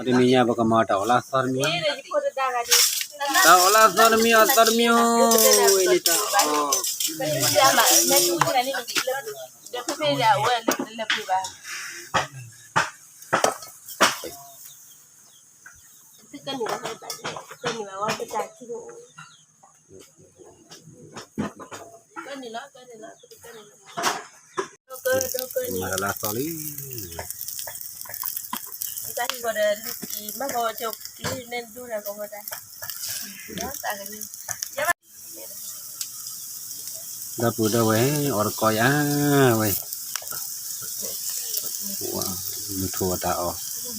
တနံၤညါပကမၤတၢ်အီၣ်လၢအသီတမံၤ, တၢ်အီၣ်လၢအသီတမံၤ အသီတမံၤအိၣ်, ဝဲန့ၣ်တၢ်အီၣ် မၤတၢ်လၢအသီလံ. ဒီပုၢ်ဒီဝဲၢ် အီၣ်တကီယၤဝဲ, မုၢ်ထူၣ်အတၢ်အီၣ်,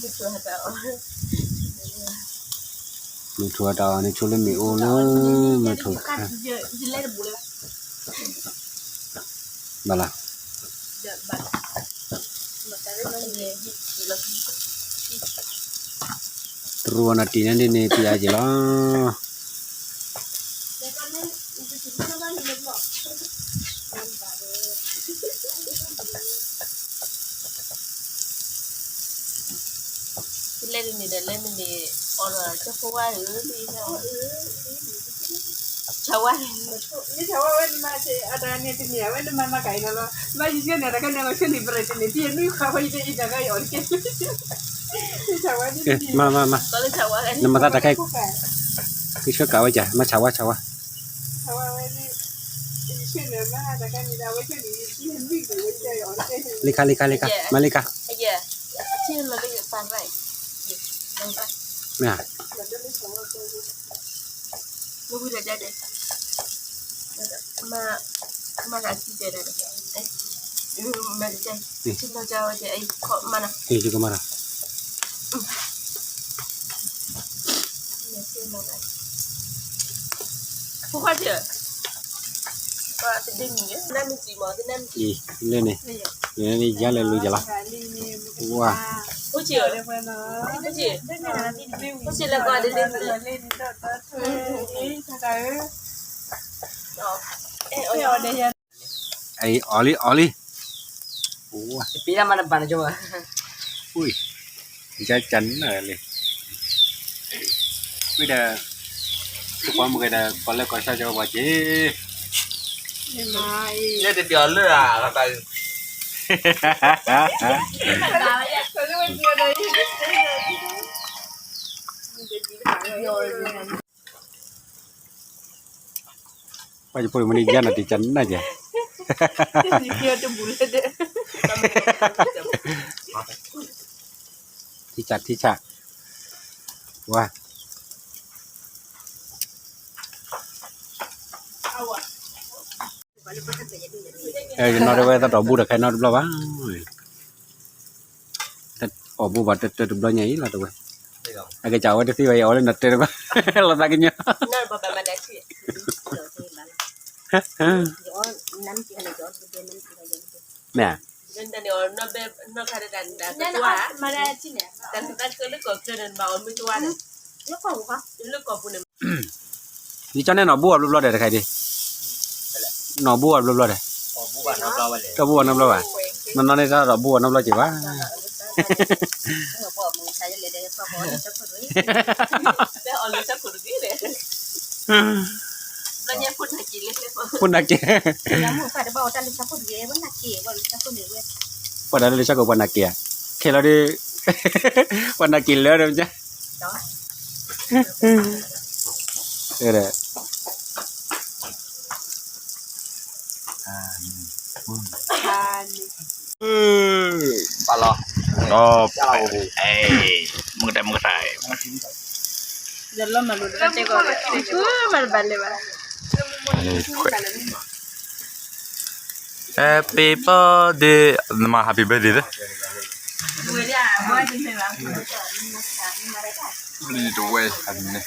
မုၢ်ထူၣ်အတၢ်အီၣ်န့ၣ် ဆိလၢမ့ၣ်အူလၢ မုၢ်ထူၣ်ခါ ဘၣ်လီၤ. တရူးအီၤနၤတံၢ်န့ၣ်ဒ်န့ၣ် ပယၤက့ၤလီၤ. လဲၣ်န့ၣ်ဒီး လဲၣ်န့ၣ် အီၣ်လီၤ ကၠီဖိဝါဧၢ, ဆၣ်ဝါ, မ့ၢ်ဆၣ်ဝါဝဲန့ၣ်မး အတၢ်န့ၣ်တန့ၢ် အဝဲန့ၣ်မၤမၤကၤအံၤလီၤလီၤ, မ့ၢ်ယကဲန့ၣ် တၢ်ကဲန့ၣ်လီၤ ဆၢန့ၣ် ပြဲၣ်တန့ၢ် တံၢ်နွံခါဝဲ ယတအံၤတၢ်ကဲအီၤတကဲ, မၤမၤမၤ, နမၤသးတၢ်ခဲ, ကဆှၢကၤဝဲကၢ် မၤဆၣ်ဝါဆၣ်ဝါ, လံခါလံခါလံခါ မၤလံခါ, မ့ၢ် မၤကၤထံတဲဒၣ်, မၤကၤထံတဲဒၣ်, မၤကၤထံတဲဒၣ်, ယကမၤတၢ်, ဖိခွါတၢၢ်, လၢန့ၣ်, လၢန့ၣ်ယၤလဲၤလူၤယၤလီၤ, ဝါ, ဖိဆံး, ဖိဆံး, ဖိဆံးလၢကီးဒ်န့ၣ်, အီၣ်လံ အီၣ်လံ, ပ့ၤမၤတဘၣ်နကၠီဘၣ်, ယကနၣ်လံ, ဝံၤဒီး, သပှၢ်မုၢ်ဂဲၤဒီး ကီၢ်လၢကီၢ်ဆၣ်ကၠီပှၤက့ၤ, လၢတပျီၤလၢအဂၤဘၣ်, ပှၤယဖိမနုၤယါနၤတံၢ်ကနၣ်ကဲ, ထံဆးထံဆး, ဝါ, ယနီၣ်တဝဲသးတအီၣ်ဘူးတၢ်ခဲနီတဘျီဘၣ်, အီၣ်ဘူးဘၣ်တၢၢ်တဘျီညါအံၤလီၤတဝဲ, အကစၢ်ဝဲတသ့ဝဲအံၤ အီၣ်လၢနတၢၢ်တဘျီ, လီၤသးကညီၤ, မ့ၢ်ဧါ, ယကၠီန့ၣ်နီၣ်ဘူးအီၤဘျီဘျီဒီးတခါအံၤဒ်, နီၣ်ဘူးအီၤဘျီဘျီဒီး, တၢ်ဘူၣ်အီၤဘျီဘျီဒီး, မနီၣ်န့ၣ်တၢ်ဒီးဘူၣ်အီၤနီတဘျီက့ၤဘၣ်, ဖိနၢ်က့ၤ, ပှၤတၢ်လၢလၢဆၢကိၣ်ပှၤနၢ်က့ၤဧါ, ခဲလီၤဒီး, ပှၤနၢ်က့ၤလၢဒီးမ့ၢ်ကဲ, ဒီး ပာ်လီၤ, မုၢ်ကတၢၢ်မုၢ်ကတၢၢ်, မၤတဘၣ်လဲၣ်ဘၣ်, Happy birthday, နမၤ Happy birthday သ့, လံတဝဲ, အဝဲန့ၣ်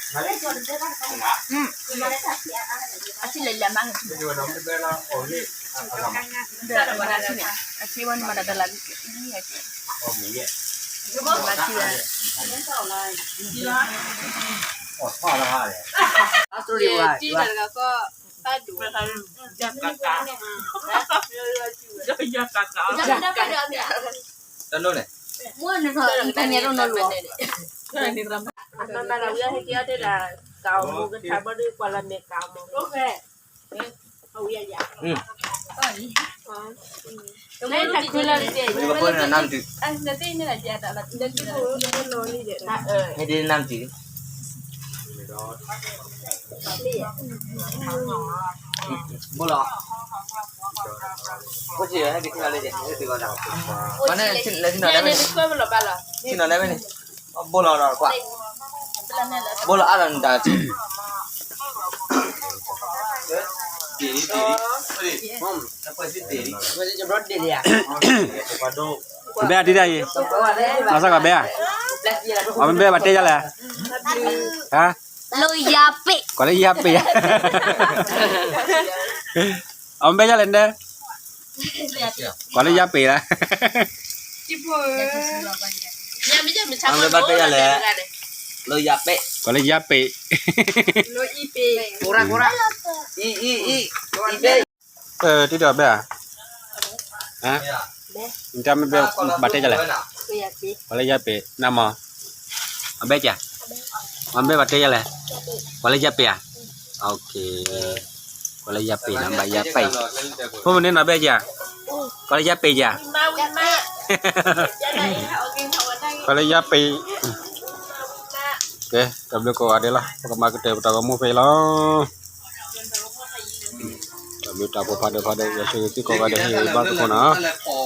မၤတၢ်တလး, တၢ်ဒိၣ်, တၢ်ဒိၣ်, တၢ်ဒိၣ်န့ၣ်, မ့ၢ်နထီၣ်အံၤတၢ်ညါတအိၣ်နီတဘျီ, မၤလီၤဝံၤအဟဲက့ၤအီၣ်တဲဒၣ် ကးအီၤမူကထါဘီဒုးကွၢ်လီၤမ့ၢ်ကးအီၤမူ နတခုလၢတကဲ ဟဲဒ်နမ်တံၢ် ဘိလီၤ ဘိလီၤ ဟဲက့ၤထံလီၤလၢ ဟဲက့ၤထံလီၤလၢ မၤန့ၣ် လဲၤထံနီၤဒဲးဝဲန့ၣ် ထံနီၤဒဲးဝဲန့ၣ် ဘိလီၤဒီးကွၢ် ဘိလီၤအါဒီးနတၢ်ထံ ဘဲအတံၢ်ဒၣ်အံၤ မၤစၢ်ကီးဘဲဧါ အမ့ၢ်ဘဲဘၣ်တဲယၤလဲၣ် ဟါ လိာ်ယၤပ့ၣ် ကွၢ်လၢယၤပ့ၣ်ဧါ အမ့ၢ်ဘဲယၤလဲၣ်နဲ ကွၢ်လၢယၤပ့ၣ်လၢ အမ့ၢ်ဘဲတဲယၤလဲၣ် လိာ်ယၤပ့ၣ် ကွၢ်လၢယၤပ့ၣ် တံၢ်ဒီးဘဲဧါ နတၢ်မ့ၢ်ဘဲဘၣ်တဲယၤလဲၣ် ကွၢ်လၢယၤပ့ၣ် နမၤ အဘဲကၢ် အမ့ၢ်ဘဲဘၣ်တဲယၤလဲၣ် ကွၢ်လၢယၤပ့ၣ်ဧါ ကွၢ်လၢယၤပ့ၣ်နီၤ ဘၣ်ယၤပ့ၣ် ဖိမုၣ်န့ၣ်နီၤဘဲကၢ် ကွၢ်လၢယၤပ့ၣ်ကၢ် ကွၢ်လၢယၤပ့ၣ် ကဲ တၢ်ဘျုးကိးဂၤဒဲးလီၤ ပကမၤကတၢၢ်ပတၢ်ဂီၤမူဖဲအံၤလီၤ တၢ်ဘျုးတၢ်ဖှိၣ်ဖးဒိၣ်ဖးဒိၣ် ယွၤဆိၣ်ဂ့ၤသုကိးဂၤဒဲး ဟ့ၣ်ဂံၢ်ဘါသကိးနီၤ